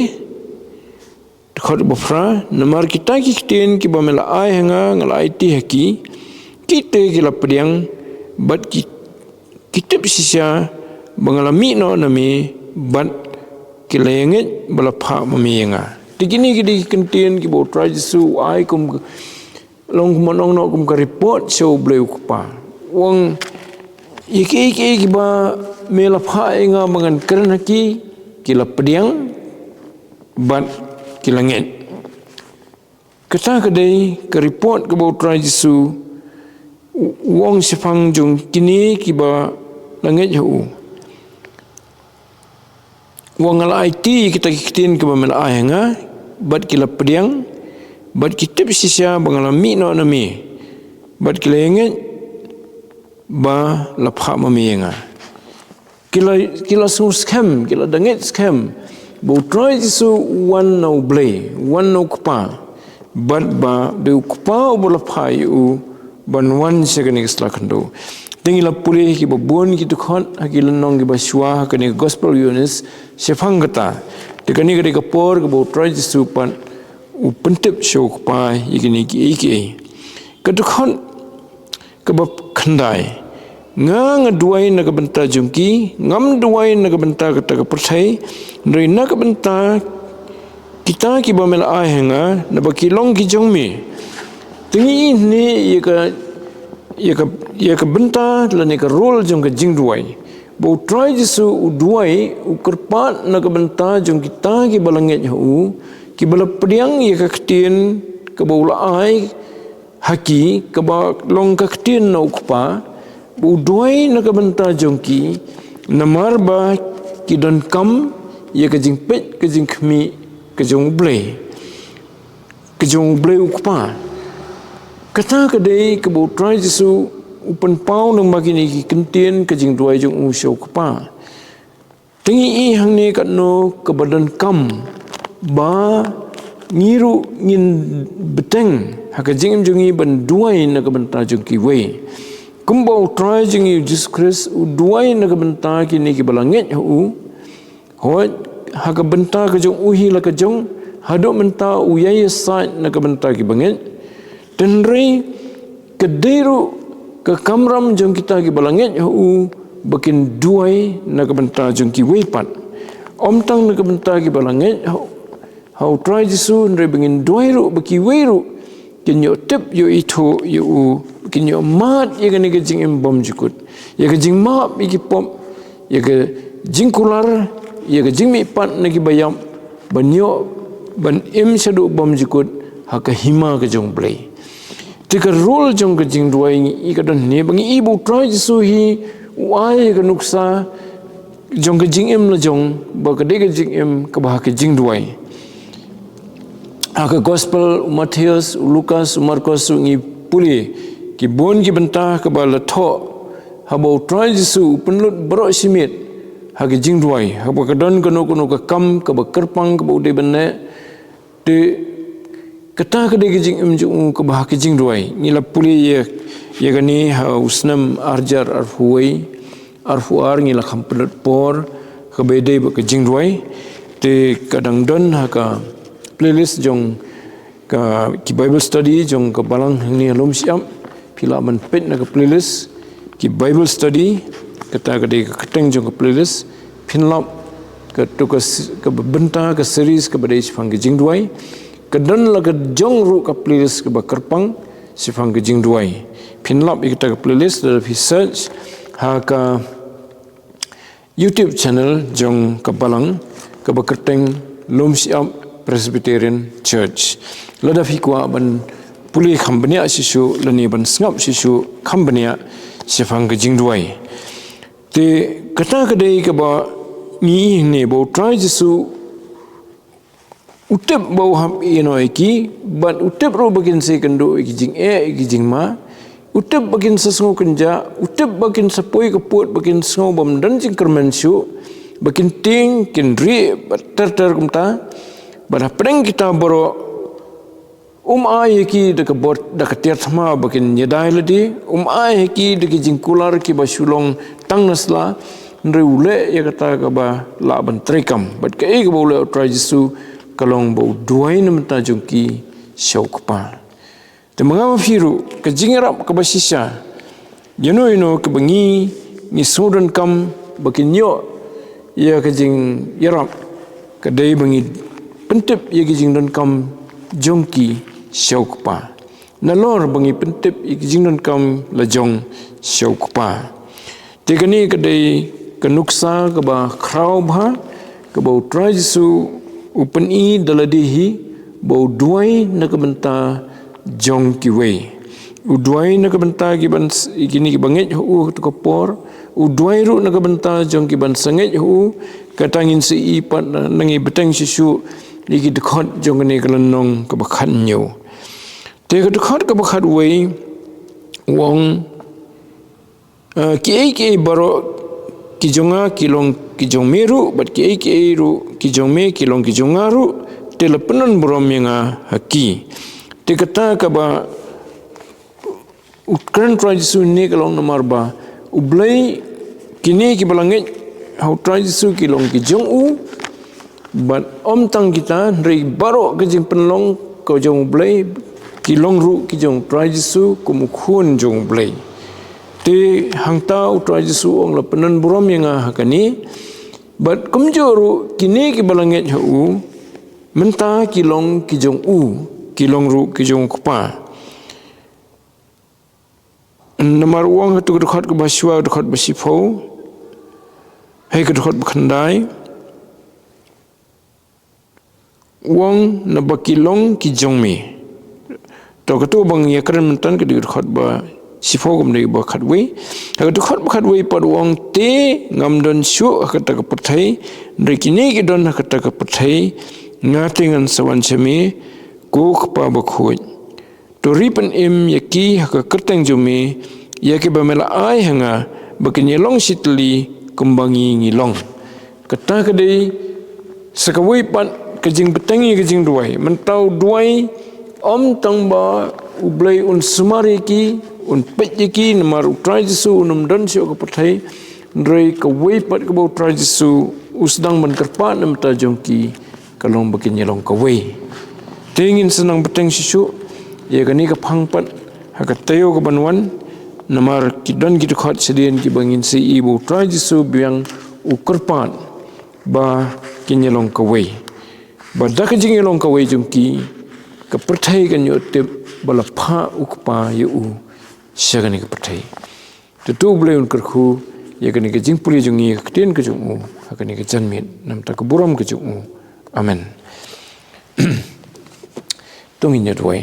Dkhot ba phra, namar kita ki ktien kiba me la ai ha nga, nga la aiti ha ki, kita ki la pdiang, bad ki, ki tip shisha ba nga la mih noh na me, bad ki la ïa ngeit ba la phah ma me ïa nga. Te kine ki dei ki ktien kiba U Trai Jisu u ai kum ka, long kumba nong noh kum ka report sha U Blei U Kpa. U ong, ïa kiei kiei kiba me la phah ïa nga ba ngan kren ha ki, ki la pdiang, bad ki la ngeit. Kata ka dei ka report kaba U Trai Jisu u, u ong shaphang jong kine kiba la ngeit ha u. U ong, nga la aiti kita ki ktien kiba me la ai ha nga, bad ki la pdiang, bad ki tip shisha ba nga la mih noh na me, bad ki la ïa ngeit ba la phah ma me ïa nga. Ki la, ki la sngewskhem, ki la da ngeit skhem ba U Trai Jisu u wan na U Blei, u wan na U Kpa, bad ba dei U Kpa uba la phah ïa u ban wan sha kane ka sla khyndew. Te ngi la pule kiba bun ki dkhot ha ki lynnong kiba shuwa ha kane ka Gospel Ïoannis shaphang kata. Te kane ka dei ka por kaba U Trai Jisu pat u pyntip sha U Kpa ïa kine kiei kiei. Ka dkhot kaba khyndai. Nga, nga duwai na ka bynta jong ki, ngam duwai na ka bynta kata ka pyrthei, hynrei na ka bynta kita kiba me la ai ha nga, naba ki long ki jong me. Te ngi ïohi ïa ka, ïa ka, ïa ka bynta lane ka role jong ka jingduwai. Ba U Trai Jisu u duwai, u kyrpad na ka bynta jong kita kiba la ngeit ha u, kiba la pdiang ïa ka ktien kaba u la ai ha ki, kaba long ka ktien na U Kpa, ba u duwai na ka bynta jong ki, namar ba ki donkam ïa ka jingpeit ka jingkhmih ka jong U Blei, ka jong U Blei U Kpa. Kata ka dei kaba U Trai Jisu u pynpaw lyngba kine ki ktien ka jingduwai jong u sha U Kpa. Te ngi ïohi hangne katno kaba donkam ba ngi ruh ngin bteng ha ka jingim jong ngi ban duwai na ka bynta jong kiwei. Kumba U Trai jong ngi U Jisu Khrist u duwai na ka bynta kine kiba la ngeit ha u. Hooid, ha ka bynta ka jong u hi la ka jong, haduh mynta u ïasaid na ka bynta kiba ngeit. Hynrei ka dei ruh ka kamram jong kita kiba la ngeit ha u ba kin duwai na ka bynta jong kiwei pat. Ym tang na ka bynta kiba la ngeit ha, ha U Trai Jisu, hynrei ba ngin duwai ruh ba kiwei ruh kin ïoh tip, ïoh ithuh ïa u, kin ïoh mad ïa kane ka jingim bymjukut, ïa ka jingmap ïa ki pop, ïa ka jingkular, ïa ka jingmihpat na kiba ïap, ban ïoh, ban im shaduh bymjukut ha ka hima ka jong U Blei. Te ka role jong ka jingduwai ngi ïohi ka don hangne, ba ngi ïohi ba U Trai Jisu hi u ai ïa ka nuksa jong ka jingim la jong, ba ka dei ka jingim kaba ha ka jingduwai. Ha ka Gospel u Mathaios, u Lukas, u Markos ruh ngi pule ki bun ki bynta kaba la thoh haba U Trai Jisu u pynlut baroh shi miet ha ka jingduwai, haba ka don kano kano ka kam kaba kyrpang kaba u dei ban leh. Te kata ka dei ka jingim jong u kaba ha ka jingduwai. Ngi la pule ïa, ïa kane ha u snem ar hajar arphew wei, arphew ar, ngi la kham pynlut por kaba ïadei bad ka jingduwai. Te ka dang don ha ka playlist jong ka, ki Bible study jong ka balang hangne ha Lumshyiap. Phi lah ban peit na ka playlist. ki Bible study, kata ka dei ka kyrteng jong ka playlist, pynlap ka tu ka, ka bynta ka series kaba dei shaphang ka jingduwai, ka don la ka jong ruh ka playlist kaba kyrpang shaphang ka jingduwai. Pynlap ïa kata ka playlist lada phi search ha ka YouTube channel jong ka balang kaba kyrteng Lumshyiap Presbyterian Church. Lada phi kwah ban pule kham bniah shisha lane ban sngap shisha kham bniah shaphang ka jingduwai. Te kata ka dei kaba ngi ne ba u Trai Jisu u tip ba u hap ïehnoh ïa ki, bad u tip ruh ba kin sa ïakynduh ïa ki jingeh ïa ki jingma. U tip ba kin sa sngew kynjah, u tip ba kin sa poi ka pud, ba kin sngew bym don jingkyrmen shuh, ba kin tieng kin rieh bad ter ter kumta. Bad hapdeng kita baroh um ai ïa ki da ka bor, da ka tiar thma ba kin ïada ïa lade, um ai ïa ki da ki jingkular kiba shu long tang na sla, hynrei u leh ïa kata kaba lah ban treikam. Bad kaei kaba u leh u Trai Jisu ka long ba u duwai na bynta jong ki sha u Kpa. Te ma nga ma phi ruh, ka jingïarap kaba shisha ïano ïano kaba ngi, ngi sngewdonkam ba kin ïoh ïa ka jingïarap, ka dei ba ngi pyntip ïa ka jingdonkam jong ki sha u Kpa. Nalor ba ngi pyntip ïa ka jingdonkam la jong sha u Kpa. Te kane ka dei ka nuksa kaba khraw bha kaba u Trai Jisu u pyni da lade hi, ba u duwai na ka bynta jong kiwei. U duwai na ka bynta ki ban s-, kine kiba ngeit ha u ha katu ka por. U duwai ruh na ka bynta jong ki ban sa ngeit ha u. Kata ngin sa ïohi pat na, na ngi bteng shisha ïa ki dkhot jong kane ka lynnong kaba khathynñiew. Te ka dkhot kaba khatwei u ong, eh, kiei kiei baroh ki jong nga ki long ki jong me ruh, bad kiei kiei ruh ki jong me ki long ki jong nga ruh, te la pyndon burom ïa nga ha ki. Te kata kaba u kren Trai Jisu ne ka long namar ba U Blei, kine kiba la ngeit ha u Trai Jisu ki long ki jong u, bad ym tang kita, hynrei baroh ka jingpynlong ka jong U Blei ki long ruh ki jong u Trai Jisu kum u khun jong U Blei. Te hangta u Trai Jisu u ong la pyndon burom ïa nga ha kane, bad kumjuh ruh kine kiba la ngeit ha u mynta ki long ki jong u, ki long ruh ki jong u Kpa. Namar u ong ha katu ka dkhot kaba shwa, dkhot ba shiphew, hei ka dkhot ba khyndai, u ong naba ki long ki jong me. To katu ba ngi ïa kren mynta ka dei ka dkhot ba shiphew, kam dei ba khatwei. Ha ka dkhot ba khatwei pat u ong, te ngam don shuh ha kata ka pyrthei, hynrei kine ki don ha kata ka pyrthei, nga te ngan sa wan sha me, ko Kpa bakhuid. To ri pynim ïa ki ha ka kyrteng jong me, ïa kiba me la ai ha nga, ba kin ïa long shitylli kumba ngi ngi long. Kata ka dei sa kawei pat ka jingbteng ïa ka jingduwai. Mynta u duwai ym tang ba U Blei un sumar ïa ki, un peit ïa ki, namar u Trai Jisu un ym don shuh ha ka pyrthei, hynrei kawei pat kaba u Trai Jisu u sdang ban kyrpad na bynta jong ki, ka long ba kin ïa long kawei. Te ngin sa nang bteng shisha ïa kane ka phang pat ha ka taïew kaban wan, namar ki don ki dkhot shadien kiba ngin sa ïohi ba u Trai Jisu biang u kyrpad ba kin ïa long kawei. Ba da ka jingïalong kawei jong ki, ka pyrthei kan ïoh tip ba la phah u Kpa ïa u sha kane ka pyrthei. To to U Blei un kyrkhu ïa kane ka jingpule jong ngi ha ka ktien ka jong u, ha kane ka janmiet, na ka bynta ka burom ka jong u. Amen. To ngin ïa duwai.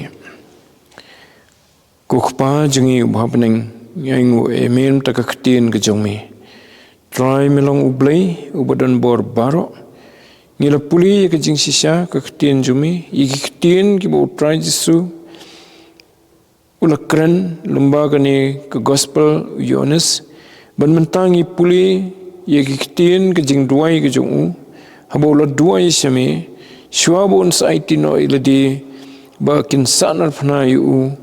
Ko Kpa jong ngi uba ha bneng, ngi ainguh ïa me na ka bynta ka ktien ka jong me. Trai, me long U Blei uba don bor baroh. Ngi la pule ïa ka jingshisha ka ktien jong me, ïa ki ktien kiba u Trai Jisu u la kren lyngba kane ka gospel u Ïoannis. Bad mynta ngi pule ïa ki ktien ka jingduwai ka jong u, haba u la duwai sha me, shuwa ba un sa aiti noh ïa lade ba kin sahnarphna ïa u,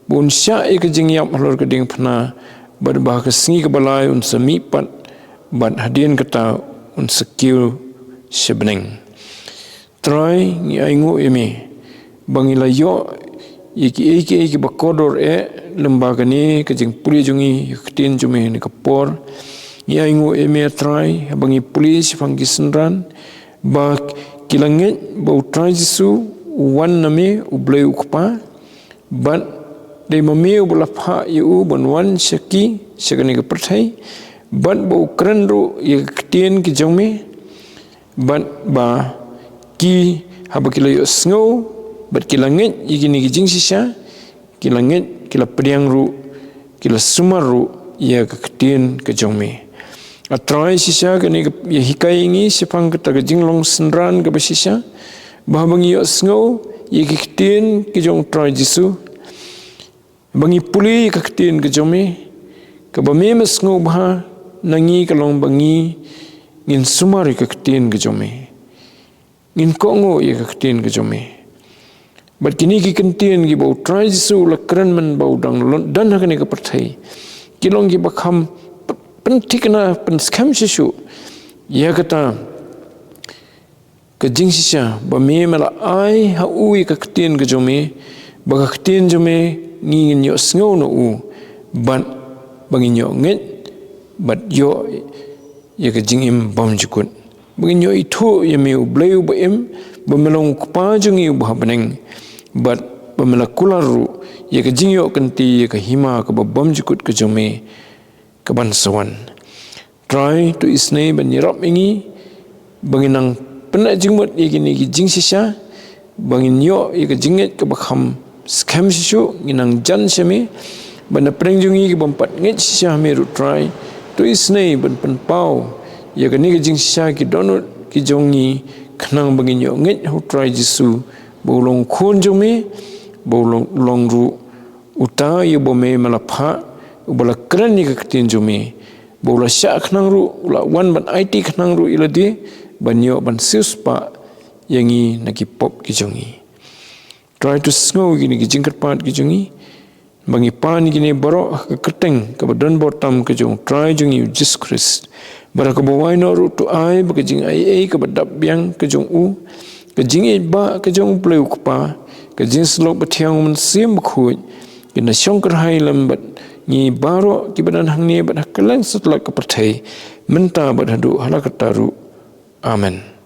ba un shah ïa ka jingïap halor ka diengphna, bad ba ha ka sngi kaba lai un sa mihpat, bad hadien kata un sa kiew sha bneng. Trai, ngi ainguh ïa me ba ngi la ïoh ïa kiei kiei kiba kordor eh lem bad kane ka jingpule jong ngi ïa ka ktien jong me ha kane ka por. Ngi ainguh ïa me, Trai, haba ngi pule shaphang ki synran ba ki la ngeit ba U Trai Jisu u wan na me, U Blei U Kpa, bad dei ma me uba la phah ïa u ban wan sha ki, sha kane ka pyrthei, bad ba u kren ruh ïa ka ktien ka jong me, bad ba ki, haba ki la ïohsngew bad ki la ngeit ïa kine ki jingshisha, ki la ngeit, ki la pdiang ruh, ki la sumar ruh ïa ka ktien ka jong me. A Trai, shisha kane ka ïahikai ïa ngi shaphang kata ka jinglong synran kaba shisha, ba haba ngi ïohsngew ïa ka ktien ka jong U Trai Jisu, ba ngi pule ïa ka ktien ka jong me, kaba me me sngewbha na ngi ka long ba ngi, ngin sumar ïa ka ktien ka jong me, ngin kohnguh ïa ka ktien ka jong me. Bad kine ki kyntien kiba U Trai Jisu u la kren mynba u dang lon, don ha kane ka pyrthei, ki long kiba kham p-, pynthikna, pynskhem shuh shuh ïa kata ka jingshisha ba me me la ai ha u ïa ka ktien ka jong me, ba ka ktien jong me ngi ngin ïohsngew na u, bad ba ngin ïohngeit bad ïoh ïa ka jingim bymjukut, ba ngin ïoh ithuh ïa me, U Blei uba im, ba me long U Kpa jong ngi uba ha bneng, bad ba me la kular ruh ïa ka jingïoh kynti ïa ka hima kaba bymjukut ka jong me kaban sa wan. Trai, to isynei ban ïarap ïa ngi ba ngin nang pynleit jingmut ïa kine ki jingshisha, ba ngin ïoh ïa ka jingngeit kaba kham skhem shuh shuh, ngin nang jan sha me. Bad na pdeng jong ngi ki bym pat ngeit shisha ha me ruh, Trai, to isynei ban pynpaw ïa kane ka jingshisha ki dohnud ki jong ngi, khnang ba ngin ïohngeit ha U Trai Jisu, ba u long U Khun jong me, ba u long, u long ruh uta ïa uba me me la phah, uba la kren ïa ka ktien jong me, ba u la shah khnang ruh, u la wan ban aiti khnang ruh ïa lade, ban ïoh ban siewspah ïa ngi na ki pop ki jong ngi. Trai, to sngew ïa kine ki jingkyrpad ki jong ngi, ba ngi pan ïa kine baroh ha ka kyrteng kaba donbor tam ka jong U Trai jong ngi U Jisu Khrist. Bad ha kaba wai noh ruh, to ai ba ka jingaiei kaba dap biang ka jong u, ka jingïeit ba ka jong U Blei U Kpa, ka jingsylluk bathiang U Mynsiem Bakhuid, kin da shongkyrhai lem bad ngi baroh kiba don hangne bad ha kylleng satlak ka pyrthei, mynta bad haduh hala karta ruh. Amen.